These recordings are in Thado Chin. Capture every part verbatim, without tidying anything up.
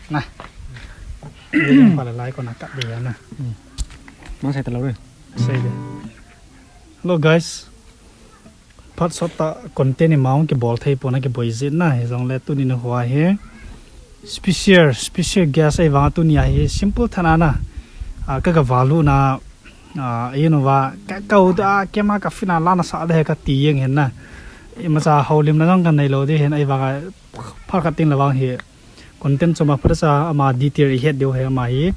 Na. Video pha le lai ko na kat de na. Mang sai ta lo re. Sai de. Hello guys. Phat sot ta content ima hung kibol thei pon a kiboi jin na, hijongle tuni nikho hi special, special guest ahivang tuni a hi simple tah a na, a, ka, ka valu na, a, you know va, ka, ka u ta, kema ka fina la na sa de ka ti jeng hin na. Imacha houlimna jong ka nei lou di hin ahivang a phat khat ding le vang hi content chom a phat cha ama detail i het diu hi ama hi,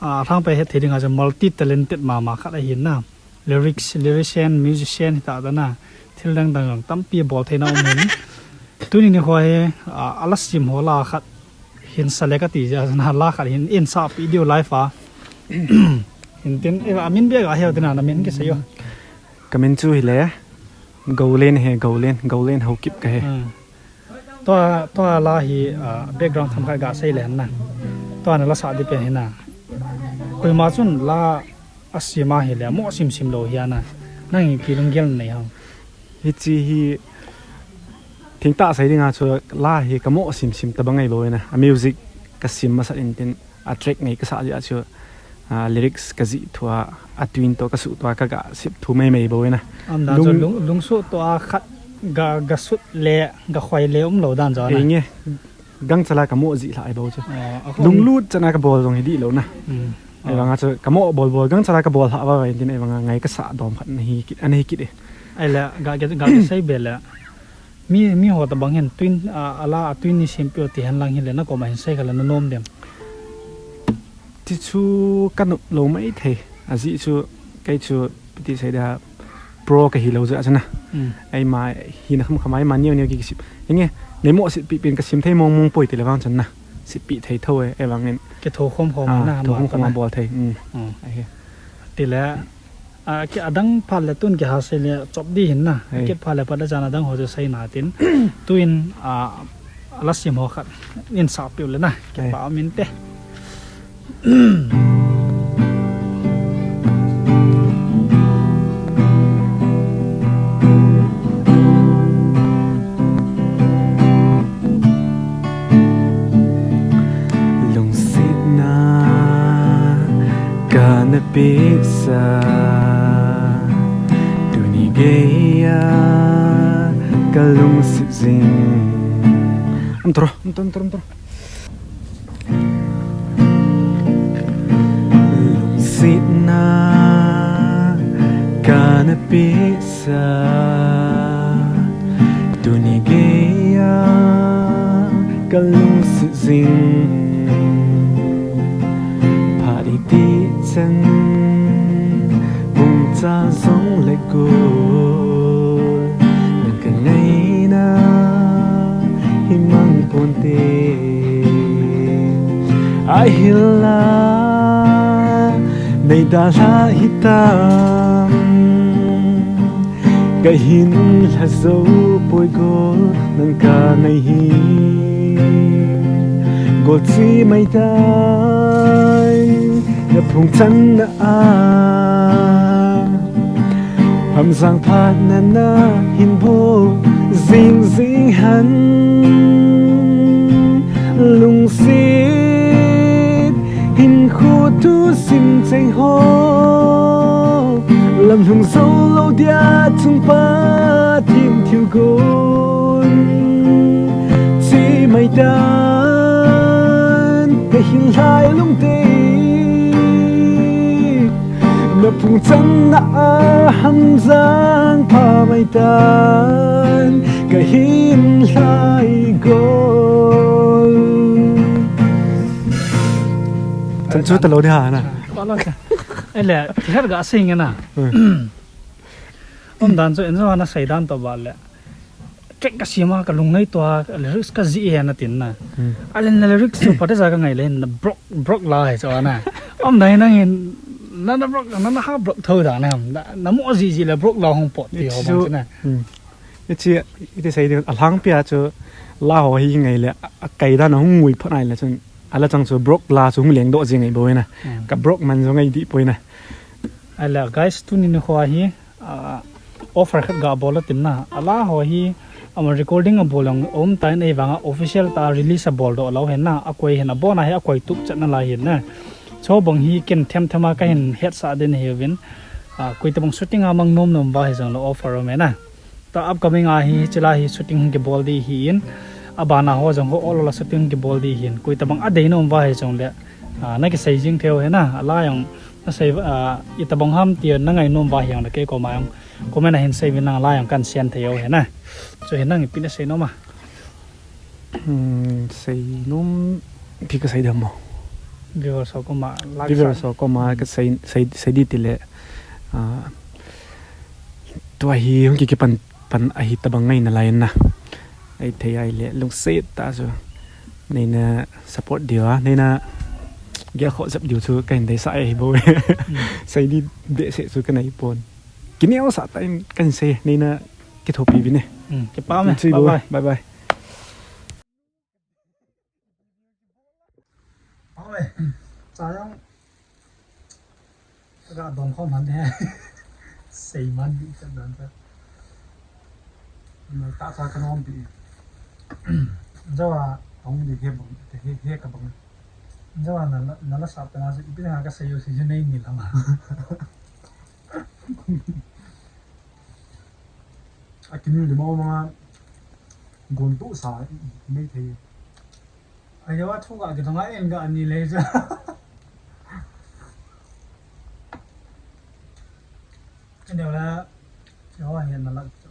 a, lhangpi het thei ding a chu multi talented mama khat ahin na. Lyrics, lyrician, musician hita ta na. Thil dang dang jong tampi bol theina um hin. Tuni nikho hi, a, a la sim ho la khat hin sa le ka ti jeh a na la khat hin in sa pi diu live a. Hin tin, e, a min bia ga heu tin a na min kisei u. Ka min chu hi le, Golen he, Golen, Golen Haokip ka he. Hmm. Tua, tua la hi, ah, background themkhat ga sei le na. Tua na la sa di pen hi na. Koima chun la a sim a hi le, mo sim sim lou hi a na. Nang hi ki lunggel nei ham. Hichi hi thing ta sei ding a chu la hi ka mo sim sim ta bang ngai bou na. A music ka sim masa in tin. A track ngei ka sa jeh a chu, a, lyrics ka jih thu a, a tune to ka suh to a ka ga sip thu mai mai bou na. Am dan chu lung, lung suh to a khat ga, ga sut le, ga khoi le um lou dan chu na. Ei nge, gangcha la ka mo jih lhah bou chu. Oh, a khom. Lunglut chan a ka bol jong hi di lou na. Hmm. Ei vang a chu ka mo bol bol gangcha la ka bol lhah va va in tin ei vang a ngai ka sa dom khat na hi kit, ana hi kit e. Ei le, ga, ga, ga, ga sei be le. Mi, mi ho ta bang hin twin, a, a la, a twin ni sim pio ti hen lang hin le na koma hin sei kha le na nom dem. Ti chu ka nop lou mai thei. A jih chu, kei chu, piti sei da pro ka hi lou jeh a chu na. Hmm. Ei ma, hi na kham kham ei ma niu niu ki, ki sip. Inge, nei mo sip pi pin ka sim thei mong mong poi ti le vang chan na. Sip pi thei tho e, ei vang in. Ke tho khom khom na, tho khom khom bol thei. Hmm. Hmm. Ei he. Ti le, A, ki adang phat le tun ki ha sei le chop di hin na. Hei. Kit phat le phat le chan adang ho chu sei na tin. Tuin, a, a la sim ho khat in sa piu le na. Hei. Kipa min te. Lungsetna ka na pehsa, tuni geiya ka lungset jing. Am tro, am tro, am tro, am tro. Lungsetna ka na pehsa, tuni geiya ka lungset jing. Phat iti chan pung cha jong le kul, nang ka ngaina hi mang ponte. Ahinla nei dalha hitam. Ka hin lha jou poi gol nang ka ngai hi. Gol chi mai tai na phung channa a. Hamjang phatna na hin bol jing jing hen. Lungset hinkho thusim cheng ho. Lamlhung jou lou dia chungpa thim thil gon. Chi mai tan ka hin lhai lungte. Na phung channa a Hamjang pha mai tan ka hin lhai gol. Chan chu ta lou di ha na. Ai le, ti khat ga sei nge na. Hmm. Um dan chu en jo na sei dan to ba le. Track ka sim a ka lungngai to a, lyrics ka jih e na tin na. Hmm. Ale na lyrics chu phat cha ka ngai le na broke, broke la he chu na. Um dai nang hin na, na broke, na, na ha broke tho da na. Na, na mo jih jih le broke la hung pot ti ho bang chu na. Hmm. Hichi, iti sei di, alhangpi a chu la ho hi ngai le, a, a kai dan a hung ngui phat nai le chun. Ala chang chu broke la chu hung leng doh jing ngai bou na. Hmm. Ka broke man jong ngai di poi na. Ai le guys, tuni nikho hi, ah, offer khat ga bol a tin na. Ala ho hi, Ama recording abol jong um tan, ahivanga official tah a release abol doh lou ahin na, akoi ahin, abona hi akoi tup chet nalai ahin na. Chubang hi ken themthem a kahin hetsah den ahiuvin. Ah, koi tabang shooting a mang nom nom uva hijongle offer um e na. Tua upcoming a hi, chila hi shooting hung kibol di ahin. Abana ho jong ho ol ol a shooting hung kibol di ahin. Koi tabang adei nom uva hijongle, ah, nakisei jing thei u ahi na. Ala jong nasei, ah, itabang ham ti nangai nom uva hijongle kei koma jong comment a hin sei uvin lang, ala jong kan send thei u ahi na. Chu hi nang ipi nasei nom a? Hmm, sei nom, ipi kasei dem mo? Viewers ho koma, like, viewers ho koma kasei, sei, sei di tile, ah, tua hi hung kikipan, pan ahi tabang ngai nalai na. Ahithei ahile lungset tah a chu neina support diu a, neina gelkhoh jep diu chu kahin deisah e ahi bou. Hmm. Sei di behseh chu kanei pon. Kineosah tah in kahin sei, neina kithopi uvin e. Hmm, kipah e. Bye bye. Bye bye. Oi, cha jong ka dong khom han de. Sei man di ka dan ka. Mai ta cha ka nom di. Jawa hong di he bang, he, he ka bang. Jawa na, na, na la sa pa na sa ipi na ka sei u si nei ni la ma. Akini di mo ma gon tu sa nei thei. Ayo, a thu ga kidong a en ga ani le ja. Kidong la, yo, a hian na lak chu.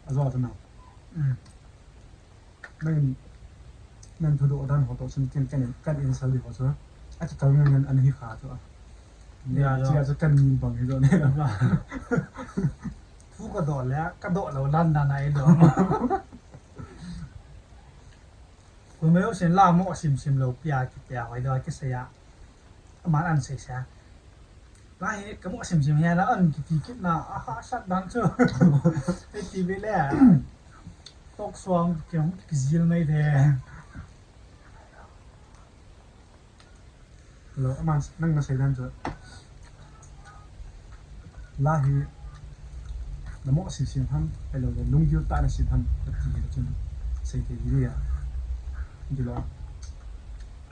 A zo chu na. Mm. Nang, nang thu do dan ho to chun ken, ken, kan in sal di ho chu. A chu kal ngan ngan an hi kha chu. Ya, ya. Chu kan min bang hi do ne. Thu ka do le, ka do lo dan dan ai do. Koi mai u sin la mo sim sim lo pia ki pia hoi do ki se ya. Aman an sei sa. La hi ka mo sim sim hi la an ki ti kit na a ha sat dan chu. Ei ti ve le. Tok suang ki hong ki zil mai the. Lo, aman nang na sei dan chu. La hi, na mo sim sim ham, ahilou le, lunggil tah na sim ham, ati hi chun, sei thei hi a. Di lo.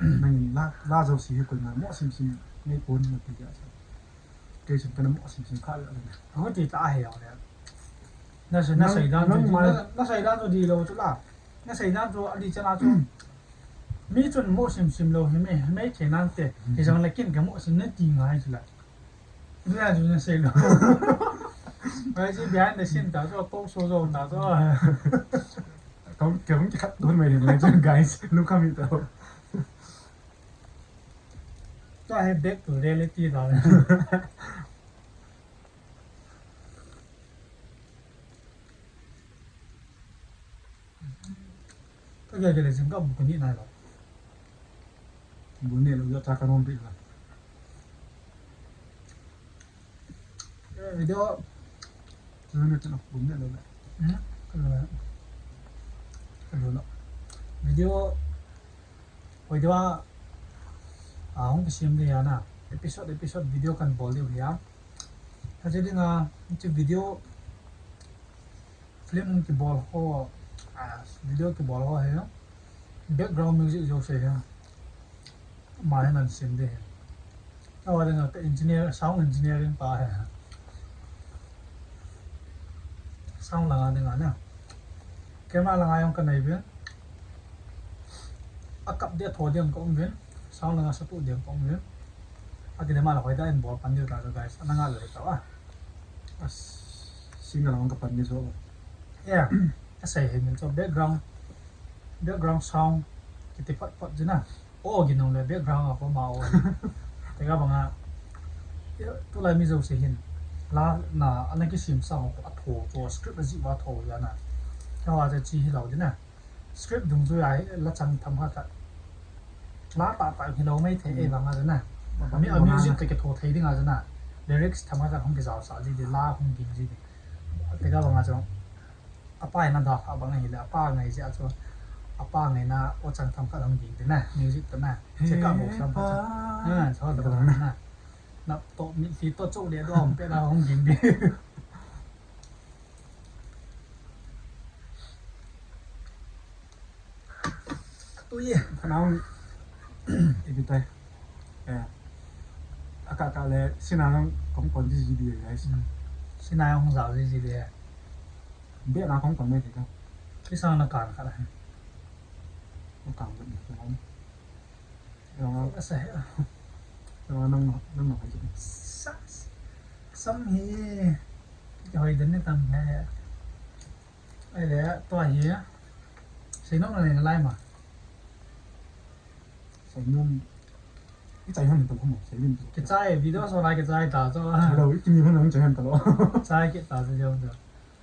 Nang in la, la jouse hi koima mo sim sim nei pon na ti a chu. Kei chun kana mo sim sim kha le. Ho ti ta he le. Na sei, na sei dan chu, na, na sei dan chu di lo chu la. Na sei dan chu, a di chana chu. Mi chun mo sim sim lo hi me, hi me ke nan te, hi jong le kin ka mo sim na ti ngai chu la. Dua chu na sei lo. Ai si behind the scene ta chu, ko so zo ta chu. Ka, ka hung kikhat don mai ni, guys. Lung kham hi ta. Ta he back to reality ta. Ka gel gel jing ka bu ka ni nai lo. Bu ne lo, ya ta ka nom pi la. Eh, video. Ka ne ta bu ne lo la. Hmm? Ka lo. Ka lo. Video. Hoi dia. Ah, hung kisim dia na. Episode, episode video kan bol dia ya. Ka je ding a, chu video. Film kibol ho, ah, video kibol ho hi, background music jouse hi, ama hin ahin sem ding hi. Awa ding a ka engineer, sound engineering pa hi. Sound langa ding a na. Camera langa jong ka nei uvin. A kap dia tho dia ka um uvin. Sound langa satu dia ka um uvin. A kile ma la hoi da in bol pan diu ta chu guys. Ana nga le ta a. A s-, singer hong ka pan ni so. Yeah. A sei he min so background, background sound kiti pat pat jina. O ginong le background a ko ma o. Te ka banga. Tulai mi jouse hin. La na ana kisim sang ko a tho to script a ji wa tho ya na. Ka wa te chi hi lo jina. Script dungjui a hi la chang tham kha khat. La tah tah hi lo mai thei e vang a jana. A mi, a music te kitho thei ding a jana. Lyrics tham kha khat hung kijao sa ji di, la hung ging ji di. Te ka vang a chu. A pa in a da kha bang a hi le, a pa ngai ji a chu. A pa ngai na o chang tham khat hung ging di na. Music te na. Che ka bo sam pa cha. Ha, so da na. Na to mi ti to chu le do am pe na hung ging di. Ui. Thanang. Ipi tai. Eh. Aka ka le sina nang kong kon di ji di guys. Hmm. Sina nang hong zau di ji di. Be na kong kon me ti ka. Ki sang na kan ka la. Kong kon me ti ka. Yang Asa he. Yang nang nang nang hai. Sa. Sam hi. Ki hoi den ni tam he. Ai le, tua hi. Sei nom le lai ma. Sei nom. I chai han ta lo mo, sei nom. Kichai video so lai kichai ta cho. Hello, i kimi han chai han ta lo. Chai kit ta cho jong cho.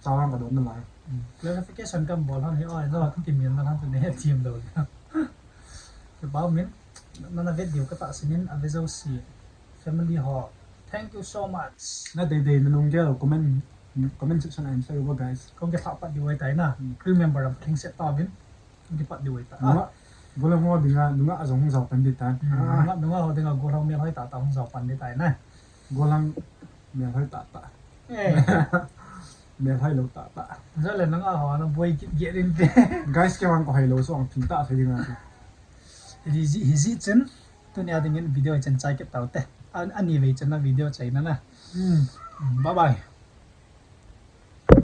Chawang ka don na lai. Hmm. Clarification kan bol han hi oi, no, ka kimin na han tu ne team lo. Kipah min, nana vet diu ka tahsan in, a ve jouse family ho. Thank you so much. Na dei dei na lunggel comment, comment section a hin sei uva guys. Kong kithah pat diu ahitai na. Hmm. Remember am thing set ta vin. Kong kipat diu ahitai. Nunga, gollhang ho dinga, nunga a jong hung jao pan ding tai. Hmm, ah. Nunga, nunga ho dinga gollhang melhoi tah tah hung jao pan ding tai na. Gollhang melhoi tah tah. Eh. Melhoi lou tah tah. Jale nunga ho na boi kit ge din te. Guys, kei vang ka hoi lou so ang thing tah thei dinga. Hi ji, hi ji chun, tunia dingin video hi chun chai kit tau te. An, ani vei chun na video chai na na. Hmm. Bye bye.